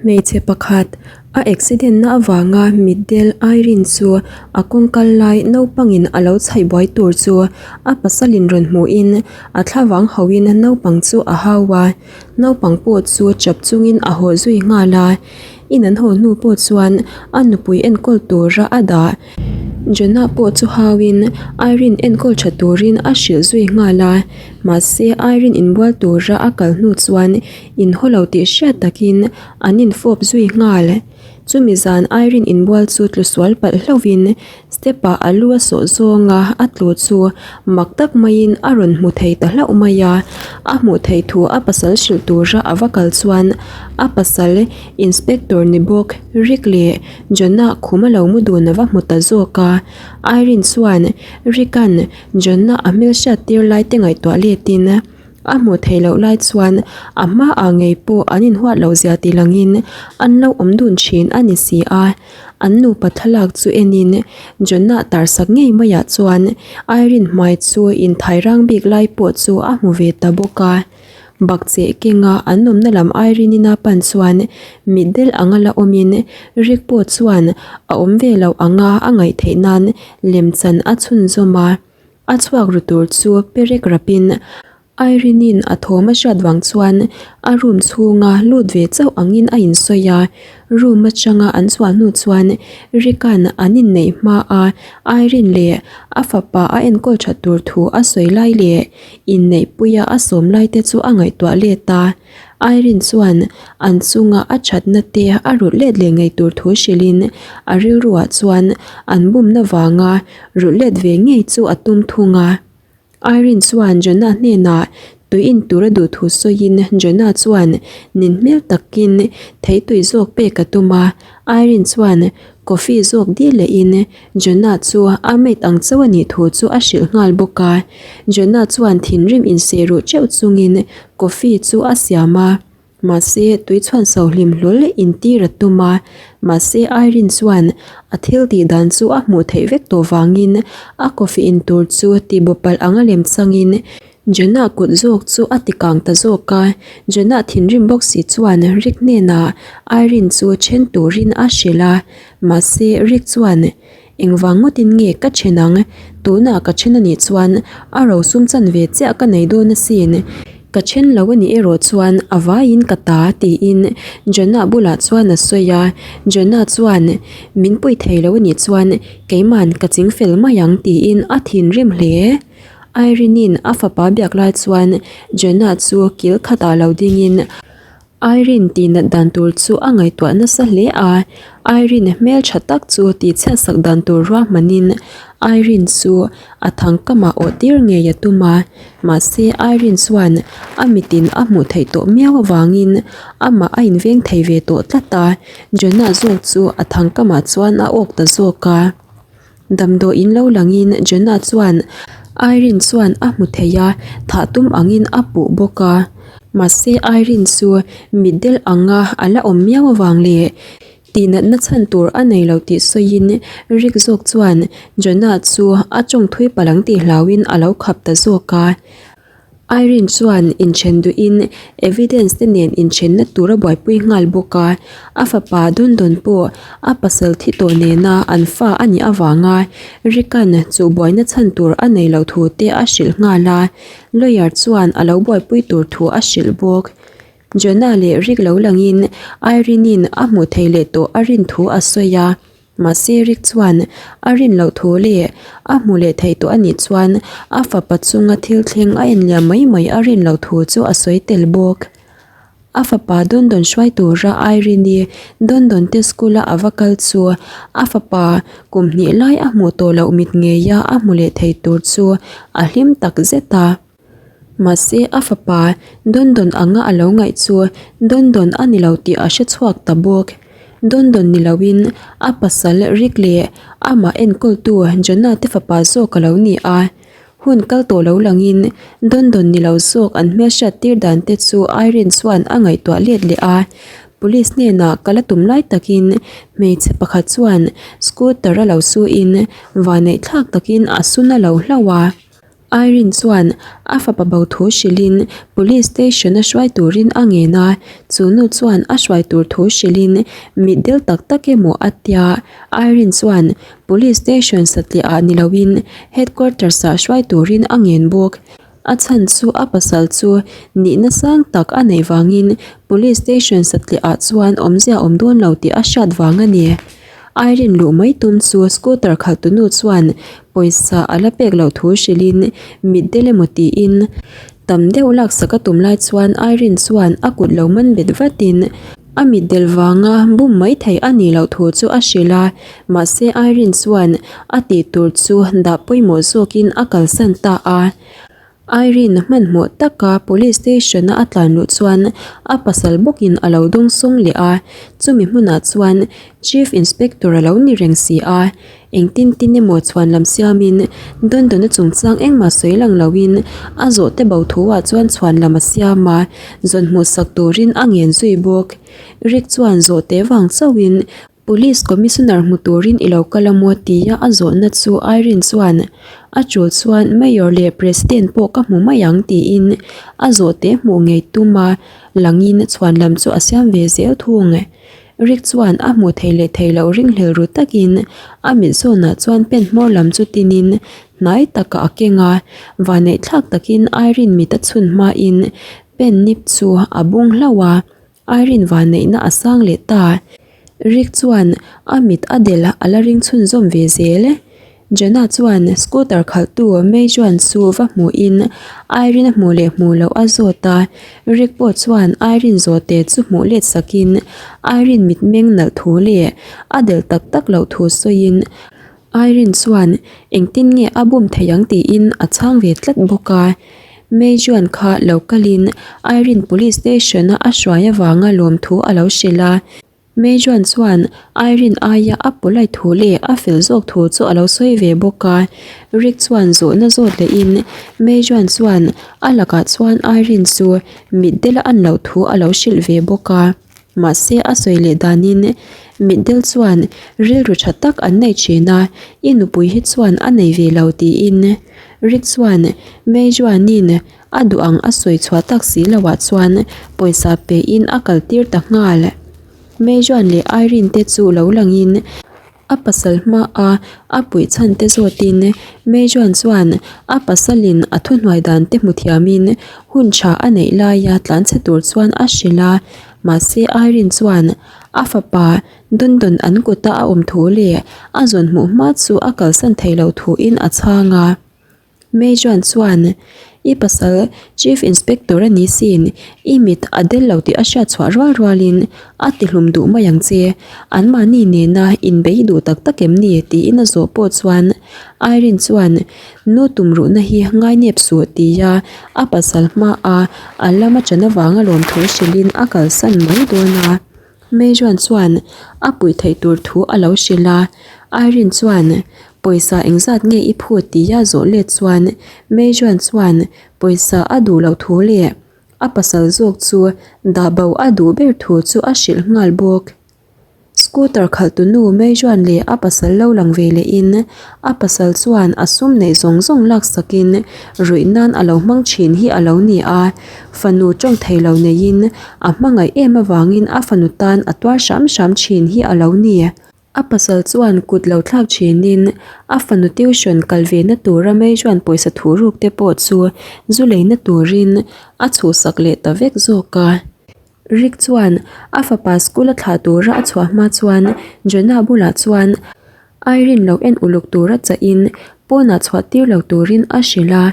Hmeichhe pakhat, a accident na avanga mitdel Irene chu a kawng kal lai naupangin a lo chhaih buai tur chu a pasalin rawn hmuhin a thlavang hauhin naupang chu a hau a, naupang pawh chu chap chungin a haw zui nghal a. In an haw hnu pawh chuan a nupui enkawl tura a dah. Jonah pawh chu hauin Irene enkawl tha turin a hrilh zui nghal a, mahse Irene inbual tura a kal hnu chuan Inhaw lo tih hriat takin an infawp zui nghal. Chumi zan Irene inbual chu tlu sual palh hlauhin step ah a lu a sawh zawng a, a tlu chu mak tak maiin a rawn hmu thei ta hlauh mai a. A hmuh theih thu a pasal hrilh tura a va kal chuan a pasal Inspector ni bawk Rick leh Jonah khum a lo mu dun a va hmu ta zawk a. Irene chuan Rick-a'n Jonah a hmelhriat tir lai te ngaihtuah letin, A hmuh theih loh lai chuan a hmaah ngei pawh an inhuat loh zia ti langin an lo awm dun thin a ni si a. An nupa thlalak chu enin Jonah tarsak ngei maiah chuan Irene hmai chu inthai rang bik lai pawh chu a hmu ve ta bawk a. Bakcheh kenga an awmna lam Irene ina pan chuan mitdel anga la awmin Rick pawh chuan a awm ve loh anga a ngaih theih nan lemchan a chhunzawm a. A chhuak ru tur chu perek rapin Irene-in a thawm a hriat vang chuan a room chhunga lut ve chauh angin a insawi a. Room atanga an chhuah hnu chuan Rick-a'n an inneih hma a Irene leh a fapa a enkawl that tur thu a sawi lai leh inneihpuia a sawm lai te chu a ngaihtuah let a. Irene chuan an chunga a thatna te a rulh let leh ngei tur thu hrilhin a rilruah chuan an bumna vanga rulh let ve ngei chu a tum thung a. Irene chuan Jonah hnenah tui in tur a duh thu sawiin Jonah chuan nin hmel takin thei tui zawk pek a tum a. Irene chuan coffee zawk dil lehin Jonah chu a mate ang chauh a nih thu chu a hrilh nghal bawk a. Jonah chuan thinrim inseh ruh teuh chungin coffee chu a siam a, mahse tui chhuan so hlim hlawl intir a tum a, mahse Irene chuan a thil tih dan chu a hmuh theih vek tawh vangin a coffee in tur chu tihbo palh anga lem changin Jonah kut zawk chu a ti kang ta zawk a, Jonah thinrim bawk si chuan Rick hnenah Irene chu then turin a hrilh a, mahse Rick chuan Engvang ngawtin nge ka then ang? Tunah ka then anih chuan a rosum chanve chiah ka nei dawn asin. Ka then lo anih erawh chuan a vaiin ka ta tiin Jonah bulah chuan a sawi a, Jonah chuan min pui thei lo anih chuan keiman ka chingfel mai ang tiin a thinrim hle. Irene-in a fapa biak lai chuan Jonah chu kil khatah lo dingin Irene tihnat dan tur chu a ngaihtuah nasa hle a, Irene hmel tha tak chu tihchhiatsak dan tur ruahmanin Irene chu a thangkamah awh tir ngei a tum a, mahse Irene chuan a mitin a hmuh theih tawh miau avangin amah a inveng thei ve tawh tlat a, Jonah zawk chu a thangkamah chuan a awk ta zawk a. Damdawiin lo langin Jonah chuan Irene chuan a hmu thei a, thah tum angin a puh bawk a. Mahse Irene chu mitdel anga a la awm miau avang leh tihnatna chhan tur a nei lo tih sawiin Rick zawk chuan Jonah chu a tawng thui palh ang tih hlauhin a lo khap ta zawk a. Irene chuan inthen duhin evidence te nen inthenna tur a buaipui nghal bawk a, a fapa Dondon pawh a pasal thi tawh nena an fa a nih avanga Rick-a'n chu buaina chhan tur a nei loh thu te a hrilh nghal a, lawyer chuan a lo buaipui tur thu a hrilh bawk. Jonah leh Rick lo langin Irene-in a hmuh theih leh tawh a rin thu a sawi a. Mahse Rick chuan a rin loh thu leh a hmu leh theih tawh a nih chuan a fapa chunga thil thleng a enliam mai mai a rin loh thu chu a sawi tel bawk. A fapa Dondon hruai tura Irene-i Dondon te school-a a va kal chu a fapa kum hnih lai a hmuh tawh loh mit ngeia a hmu leh thei tur chu a hlim tak zet a. Mahse a fapa Dondon anga a lo ngaih chu Dondon a ni lo tih a hre chhuak ta bawk. Dondon ni loin a pasal Rick leh amah enkawltu Jonah te fapa zawk a lo ni a. Hun kal tawh lo langin Dondon ni lo zawk an hmelhriat tir dan te chu Irene chuan a ngaihtuah let leh a. Police hnenah kal a tum lai takin hmeichhe pakhat chuan scooter a lo su in vaneihthlak takin a sun a lo hlauh a. Irene chuan a fapa bo thu hrilhin Police Station a hruai turin a ngen a, chu nu chuan a hruai tur thu hrilhin mitdel tak tak emaw a tia. Irene chuan Police Station satliah ah ni loin Headquarters ah hruai turin a ngen bawk. A chhan chu a pasal chu nihna sang tak a neih vangin Police Station satliah ah chuan awmzia awm dawn lo tih a hriat vang a ni. Irene luh mai tum chu scooter khalhtunu chuan pawisa a la pek loh thu hrilhin mitdel emaw tiin tam deuh laksak a tum lai chuan Irene chuan a kut lo man bet vatin a mitdel vanga bum mai thei a nih loh thu chu a hrilh a, mahse Irene chuan a tih tur chu dah pawimawh zawkin a kalsan ta a. Irene hmanhmawh taka police station a a tlan luh chuan a pasal bawkin a lo dawng sawng leh a, chumi hmunah chuan Chief Inspector a lo ni reng si a, engtin tin emaw chhuan lam siamin Dondona chungchang engmah sawi lang loin a zawhte bo thu ah chuan chhuan lam a siam a, zawn hmuhsak turin a ngen zui bawk. Rick chuan zawhte vang chauhin Police Commissioner hmu turin i lo kal a maw tia a zawhna chu Irene chuan a tul chuan Mayor leh President pawh ka hmu mai ang tiin a zawhte hmuh ngei tum a langin chhuan lam chu a siam ve zel thung. Rick chuan a hmuh theih leh theih loh ringhlel ru takin a mit zawnah chuan pen hmawr lam chu tinin hnai takah a keng a, vaneihthlak takin Irene mit a chhun hmain pen nip chu a bung hlauh a. Irene vanneihna a sang leh ta. Rick chuan a mit a del a la ring chhunzawm ve zel. Jenna chuan scooter khalhtu Mei Juan chu va hmuhin Irene a hmuh leh hmuh loh a zawt a. Rick pawh chuan Irene zawhte chu hmuh let sakin Irene mitmeng nalh thu leh a del tak tak loh thu sawiin Irene chuan engtin nge a bum thei ang tiin a chhang ve tlat bawk a. Mei Juan kha lo kalin Irene police station a a hruai avanga lawmthu a lo hrilh a. Mei Juan chuan Irene aia a polite thu leh a fel zawk thu chu a lo sawi ve bawk a. Rick chuan zawhna zawt lehin Mei Juan chuan a lakah chuan Irene chu mitdel a an loh thu a lo hrilh ve bawk a. Mahse a sawi leh danin mitdel chuan rilru tha tak an nei thin a, i nupui hi chuan a nei ve lo tiin Rick chuan Mei Juanin a duh ang a sawi chhuah tak si loah chuan pawisa pein a kal tir ta nghal. Mei Juan leh Irene te chu lo langin A pasal hmaa a puih chhan te zawtin Mei Juan chuan a pasalin a thuhnuai dan te hmu thiamin hun tha a neih laia tlanchhe tur chuan a hrilh a, mahse Irene chuan a fapa Dundon an kuta a awm thu leh a zawn hmuh hma chu a kalsan thei lo thuin a chhang a. Mei Juan chuan, I pasal Chief Inspector a ni sin, i mit a del lo tih a hriat chhuah rual rualin a tihlum duh mai ang che. Anmahni nena inbei duh tak tak em ni? tiin a zawh pawh chuan Irene chuan, Nu tumruhna hi ngainep suh tia a pasal hmaa a lama ṭan avanga lawmthu hrilhin a kalsan mai dawn a. Mei Juan chuan a puih theih tur thu a lo hrilh a, Irene chuan pawisa engzat nge i phut tia zawh let chuan Mei Juan chuan pawisa a duh loh thu leh a pasal zawk chu dah bo a duh ber thu chu a hrilh nghal bawk. Scooter khalhtunu Mei Juan leh a pasal lo lang ve lehin A pasal chuan a sum neih zawng zawng laksakin ruih nan a lo hmang thin hi a lo ni a, fanu tawng thei lo neiin a hmangaih em avangin a fanu tan a tuar hram hram thin hi a lo ni. A pasal chuan kut lo thlak thinin a fanu tuition kal ve na tura Mei chuan pawisa thu ruk te pawh chu zu leina turin a chhuhsak leh ta vek zawk a. Rick chuan a fapa school a thlah tura a chhuah hma chuan Jonah bulah chuan Irene lo en uluk tura chahin pawnah chhuah tir lo turin a hrilh a.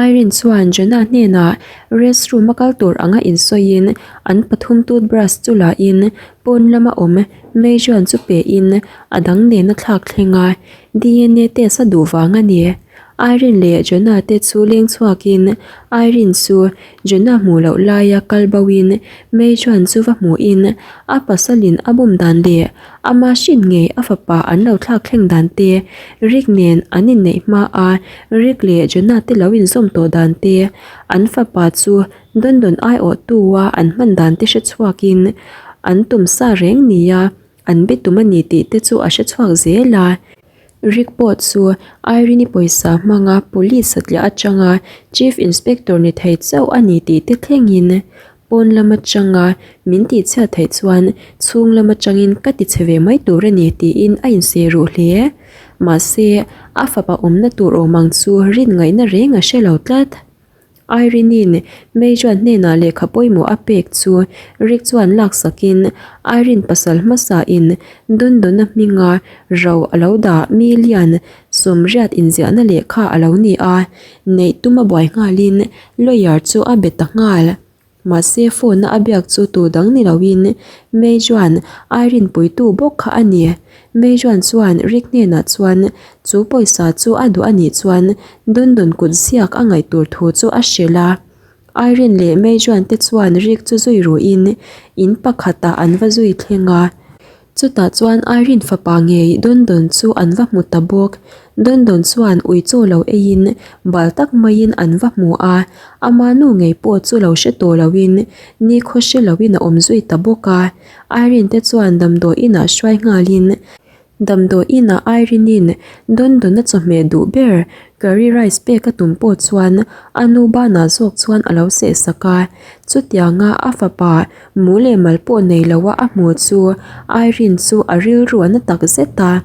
Irene chuan Jonah hnenah restroom a kal tur anga insawiin an pathum toothbrush chu lahin pawn lama awm Mei Juan chu pein a dang nen a thlak thleng a, DNA test a duh vang a ni. Irene leh Jonah te chu leng chhuakin Irene chu Jonah hmuh loh laia kal boin Mei Juan chu va hmuhin a pasalin a bum dan leh ama hrin ngei a fapa an lo thlak thleng dan te, Rick nen an inneih hma a Rick leh Jonah te lo inzawm tawh dan te, an fapa chu Dondon aiawhtua an hman dan te hre chhuakin an tum sa reng nia an be tum a ni tih te chu a hre chhuak zel a. Rick pawh chu Irene-i pawisa hmanga police satliah atanga Chief Inspector ni thei chauh a ni tih te thlengin pawn lam atanga min tihchhiat theih chuan chhung lam atangin ka tichhe ve mai tur a ni tiin a inseh ruh hle. Mahse, a fapa awmna tur awm ang chu rin ngaihna reng a hre lo tlat. Irene-in Meijuan hnenah lehkha pawimawh a pek chu Rick chuan laksakin Irene pasal hmasain Dundona hminga ro a lo dah million 80 inziahna lehkha a lo ni a, neih tum a buai nghalin lawyer chu a be ta nghal. Mahse phone-a a biak chu tu dang ni loin Mei chuan Irene puitu bawk kha a ni. Mei chuan chuan Rick hnenah chuan chu pawisa chu a duh a nih chuan Dundun kut ziak a ngaih tur thu chu a hrilh a. Irene leh Mei chuan te chuan Rick chu zui ruhin in pakhatah an va zui thleng a. Chutah chuan Irene fapa ngei Dondon chu an va hmu ta bawk. Dondon chuan ui chaw lo eiin bal tak maiin an va hmu a, ama nu ngei pawh chu lo hre tawh loin nikhaw hre loin a awm zui ta bawk a. Irene te chuan damdawi inah hruai nghalin damdawi inah Irene-in Dondon-a chawhmeh duh ber curry rice pek a tum pawh chuan a nu banah zawk chuan a lo sehsak a. Chutianga a fapa Mu leh mal pawh nei lo a a hmu chu Irene chu a rilru a na tak zet a.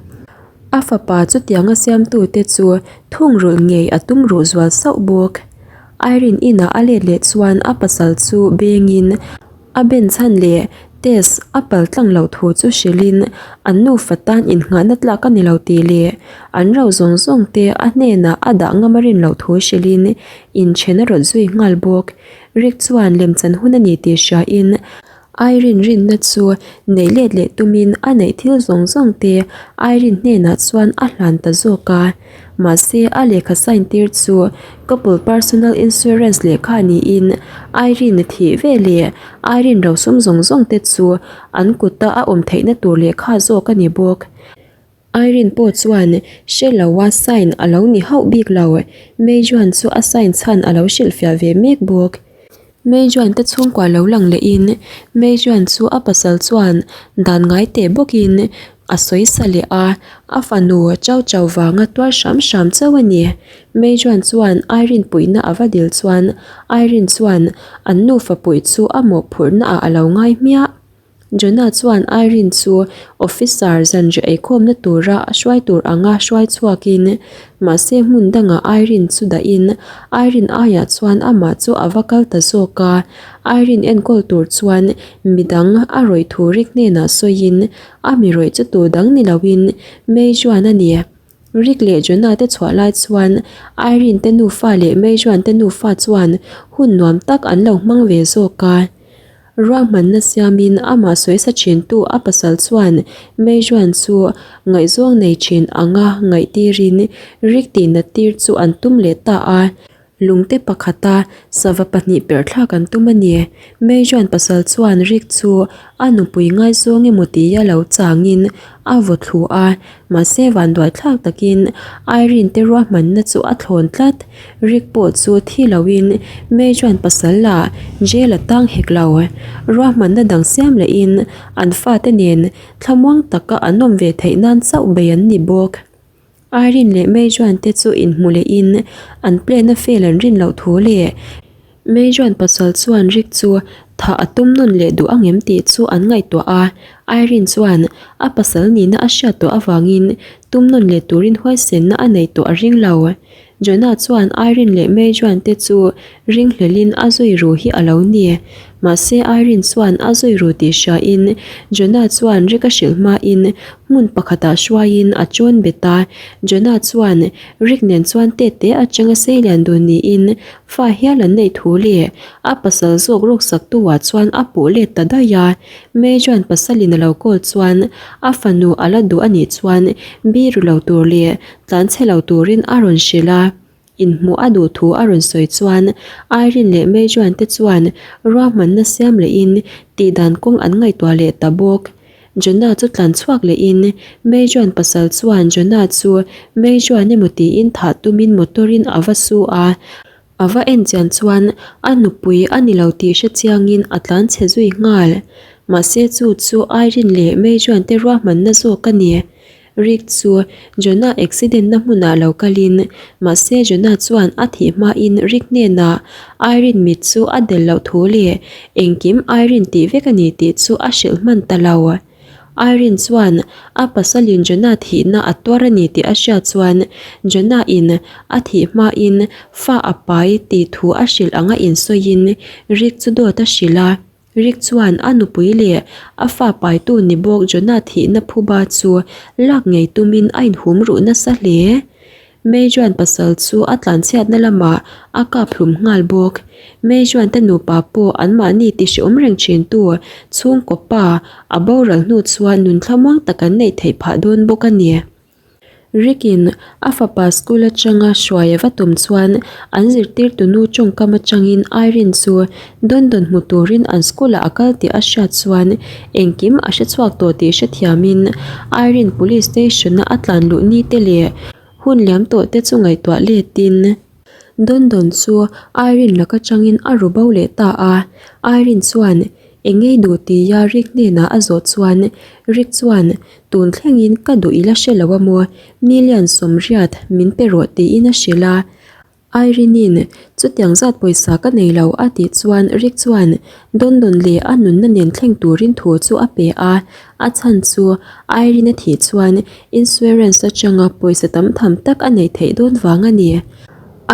A fapa chutianga siamtute chu thungrulh ngei a tum ruh zual sauh bawk. Irene inah a let leh chuan a pasal chu bengin a ben chhan leh test a pal tlang loh thu chu hrilhin an nufa tan innghahna tlak a ni lo tih leh an ro zawng zawng te a hnenah a dah ngam a rin loh thu hrilhin inthen a rawt zui nghal bawk. Rick chuan lemchan hun a ni tih hriain Irene rinna chu neih let leh tumin a neih thil zawng zawng te Irene hnenah chuan a hlan ta zawk a. Mahse a lehkha sign tir chu couple personal insurance lehkha niin Irene thih ve leh Irene rosum zawng zawng te chu an kuta a awm theihna tur lehkha zawk a ni bawk. Irene pawh chuan hre lo a sign a lo ni hauh bik lo. Mei Juan chu a sign chhan a lo hrilhfiah ve mek bawk. Mei Juan te chhungkua lo lang lehin Mei Juan chu a pasal chuan dan ngai teh bawkin a sawi sa leh a, a fanu chau chau vanga tuar hram hram chauh a ni. Mei Juan chuan Irene puihna a va dil chuan Irene chuan an nufa puih chu a mawhphurhna ah a lo ngai hmiah. Jonah chuan Irene chu officer zanriah eikhawmna tura a hruai tur anga hruai chhuakin mahse hmun dangah Irene chu dahin Irene aiah chuan amah chu a va kal ta zawk a. Irene enkawl tur chuan midang a rawih thu rik hnenah sawiin a mi rawih chu tur dang ni loin May chuan a ni. Rick leh Jonah te chhuah lai chuan Irene te nufa leh May Juan te nufa chuan hun nuam tak an lo hmang ve zawk a. Ruahmanna siamin amah sawisa thintu a pasal chuan Meijuan chu ngaihzawng nei thin anga ngaihtirin Rick tihnat tir chu an tum leh ta a. Lungte pakhata sava pahnih perh thlak an tum a ni. Meijuan pasal chuan Rick chu a nupui ngaizawng emaw tia lo changin a vaw thlu a, mahse vanduai thlak takin Irene te ruahmanna chu a thlawn tlat. Rick pawh chu thi loin May chuan pasal lah jail a tang hek lo. Ruahmanna dang siam lehin an fate nen thlamuang taka an awm ve theih nan chauh bei an ni bawk. Irene leh May chuan te chu inhmu lehin an plan a fail an rin loh thu leh May chuan pasal chuan Rick chu thah a tum nawn leh duh angem tih chu an ngaihtuah a, Irene chuan a pasal nihna a hriat tawh avangin tum nawn leh turin huaisenna a neih tawh a ring lo. Jonah chuan Irene leh May chuan te chu ringhlelin a zui ru hi a lo ni. Mahse Irene chuan a zui ru tih hriain Jonah chuan Rick a hrilh hmain hmun pakhatah hruaiin a chawn bet a. Jonah chuan Rick nen chuan tete atanga seilian dun niin fa hial an neih thu leh a pasal zawk ruksak tu-ah chuan a puh let ta daih a. May chuan pasalin a lo call chuan a fanu a la duh a nih chuan biru lo tur leh tlan chhe lo turin a rawn hrilh a. Inhmuh a duh thu a rawn sawi chuan Irene leh May chuan te chuan ruahmanna siam lehin tihdan kawng an ngaihtuah leh ta bawk. Jonah chu tlan chhuak lehin May chuan pasal chuan Jonah chu May chuan emaw tiin thah tumin motor in a va su a, a va en chian chuan a nupui a ni lo tih hre chiangin a tlan chhe zui nghal. Mahse chu chu Irene leh May chuan te ruahmanna zawk a ni. Rick chu Jonah accident na hmunah lo kalin, mahse Jonah chuan a thih hmain Rick hnenah Irene mit chu a del loh thu leh engkim Irene tih vek a ni tih chu a hrilh hman ta lo. Irene chuan a pasalin Jonah thihna a tuar a ni tih a hriat chuan Jonah in a thih hmain fa a pai tih thu a hrilh anga insawiin Rick chu dawt a hrilh a. Rick chuan a nupui leh a fa paitu ni bawk Jonah thihna phuba chu lak ngei tumin a inhum ruh nasa hle. May chuan pasal chu a tlanchhiatna lamah a kap hlum nghal bawk. May chuan te nupa pawh anmahni ti hreawm reng thintu chhungkaw pa a boral hnu chuan nun thlamuang tak an neih theih phah dawn bawk a ni. Rick-in a fapa school atanga hruai a va tum chuan an zirtirtu nu tawngkam atangin Irene chu Dondon hmu turin an school ah a kal tih a hriat chuan engkim a hre chhuak tawh tih hrethiamin Irene police station a a tlan luh ni te leh hun liam tawh te chu ngaihtuah letin Dondon chu Irene laka tangin a ru bo leh ta a. Irene chuan eng ngei duh tia Rick hnenah a zawh chuan Rick chuan tun thlengin ka duh ila hre lo a maw million 80 min pe rawh tiin a hrilh a. Irene-in, Chutiang zat pawisa ka nei lo a tih chuan Rick chuan Dondon leh a nunna nen thleng turin thu chu a pe a, a chhan chu Irene a thih chuan insurance atanga pawisa tam tham tak a neih theih dawn vang a ni.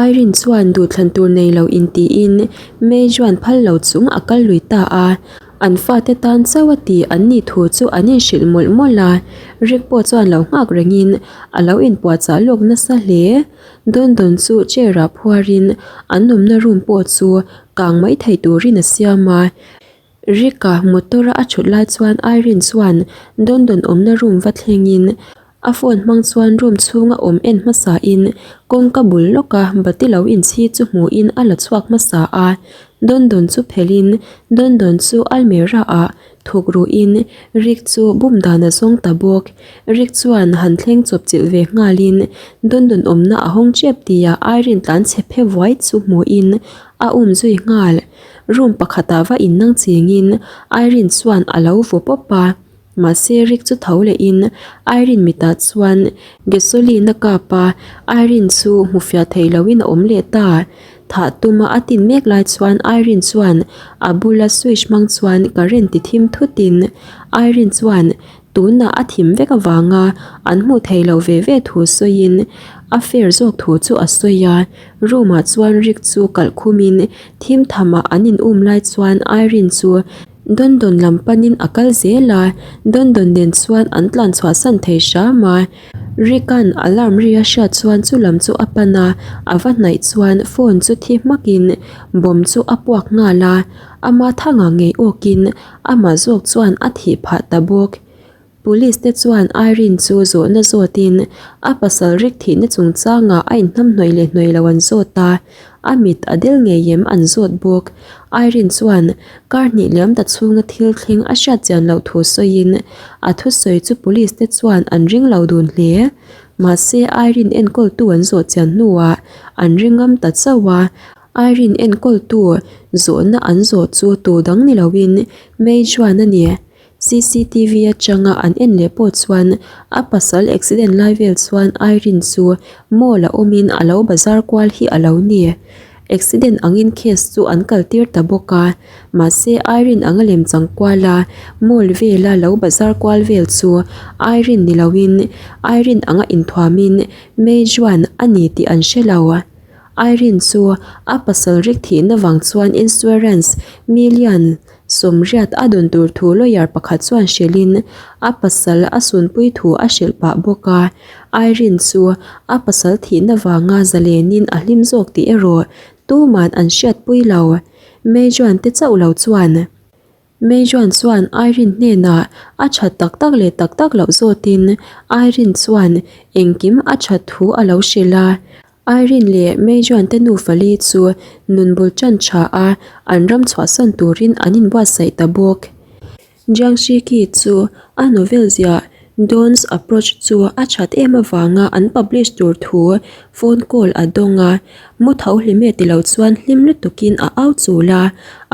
Irene chuan duhthlan tur nei lo intiin May chuan phal lo chung a kal lui ta a, an fate tan chauh a ti an nih thu chu an inhrilh mawlh mawlh a, Rick pawh chuan lo nghak rengin a lo inpuahchah lawk nasa hle. Dondon chu chair ah phuarin an awmna room pawh chu kang mai thei turin a siam a. Rick-a motor a a thut lai chuan Irene chuan Dondon awmna room va thlengin a phone hmang chuan room chhunga awm en hmasa in kawngka bul lawka bati lo inchhi chu hmuhin a la chhuak hmasa a. Dondon chu phelhin Dondon chu almirah ah Thuk ruhin Rick chu bum dan a zawng ta bawk. Rick chuan han thleng chawp chilh ve nghalin Dundun awmna a hawng tep tia Irene tlan chhe phe vuai chu hmuhin a um zui nghal. Room pakhatah va innang chingin Irene chuan a lo vaw pawp a. Mahse Rick chu tho lehin Irene mitah chuan gasoline a kap a, Irene chu hmufiah thei loin a awm leh ta. Thah tuma a tin mek lai chuan Irene chuan a bula switch hmang chuan current ti thim thutin Irene chuan tunah a thim vek avanga an hmuh thei lo ve ve thu sawiin a fair zawk thu chu a sawi a. Room ah chuan Rick chu kalh khumin thim thamah an in um lai chuan Irene chu Dondon lam panin a kal zel a, Dondon nen chuan an tlan chhuahsan thei hram a. Rick-a'n alarm ri a hriat chuan chu lam chu a pan a, a va hnaih chuan phone chu thi hmakin bomb chu a puak nghal a, ama thangah ngei awkin amah zawk chuan a thih phah ta bawk. Police te chuan Irene chu zawhna zawtin a pasal Rick thihna chungchangah a inhnamhnawih leh hnawih lo an zawt a, a mit a del ngei em an zawt bawk. Irene chuan kar hnih liam ta chhunga thil thleng a hriat chian loh thu sawiin a thusawi chu police te chuan an ring lo dun hle. Mahse Irene enkawltu an zawh chian hnuah an ring ngam ta chauh a, Irene enkawltu zawhna an zawh chu tu dang ni loin May chuan a ni. Cctv atanga an en leh pawh chuan a pasal accident lai vel chuan Irene chu mall a awmin a lo bazar kual hi a lo ni. Accident angin case chu an kal tir ta bawk a, mahse Irene anga lem chang kual a mall vela lo bazar kual vel chu Irene ni loin Irene anga inthuamin May Juan a ni tih an hre lo. Irene chu a pasal rik thihna vang chuan insurance million 80 a dawn tur thu lawyer pakhat chuan hrilhin a pasal a sunpui thu a hrilh pah bawk a. Irene chu a pasal thihna vanga zalenin a hlim zawk tih erawh tuman an hriatpui lo. Meijuan te chauh lo chuan Meijuan chuan Irene hnenah a that tak tak leh tak tak loh zawtin Irene chuan engkim a that thu a lo hrilh a. Irene leh Meijuan te nufa li chu nun bul tan tha a, an ram chhuahsan turin an inbuatsaih ta bawk. Jiang Shiki chu a novel ziah Dawn's Approach chu a that em avanga an publish tur thu phone call a dawng a, mu tho hlim e tilo chuan hlim lutukin a au chul a,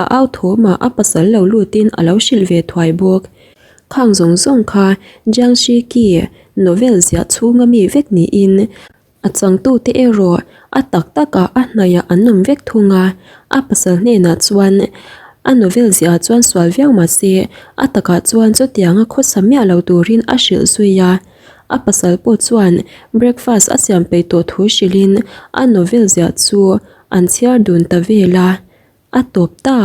a au thawmah a pasal lo lutin a lo hrilh ve thuai bawk. Khang zawng zawng kha Jiang Shiki. novel ziah chhunga mi vek niin a changtute erawh a tak takah a hnaihah an awm vek thung a. A pasal hnenah chuan a novel ziah chuan sual viau mah se a takah chuan chutianga khawsa miah lo turin a hrilh zui a. A pasal pawh chuan breakfast a siam peih tawh thu hrilhin a novel ziah chu an chhiar dun ta vel a, a tawp ta.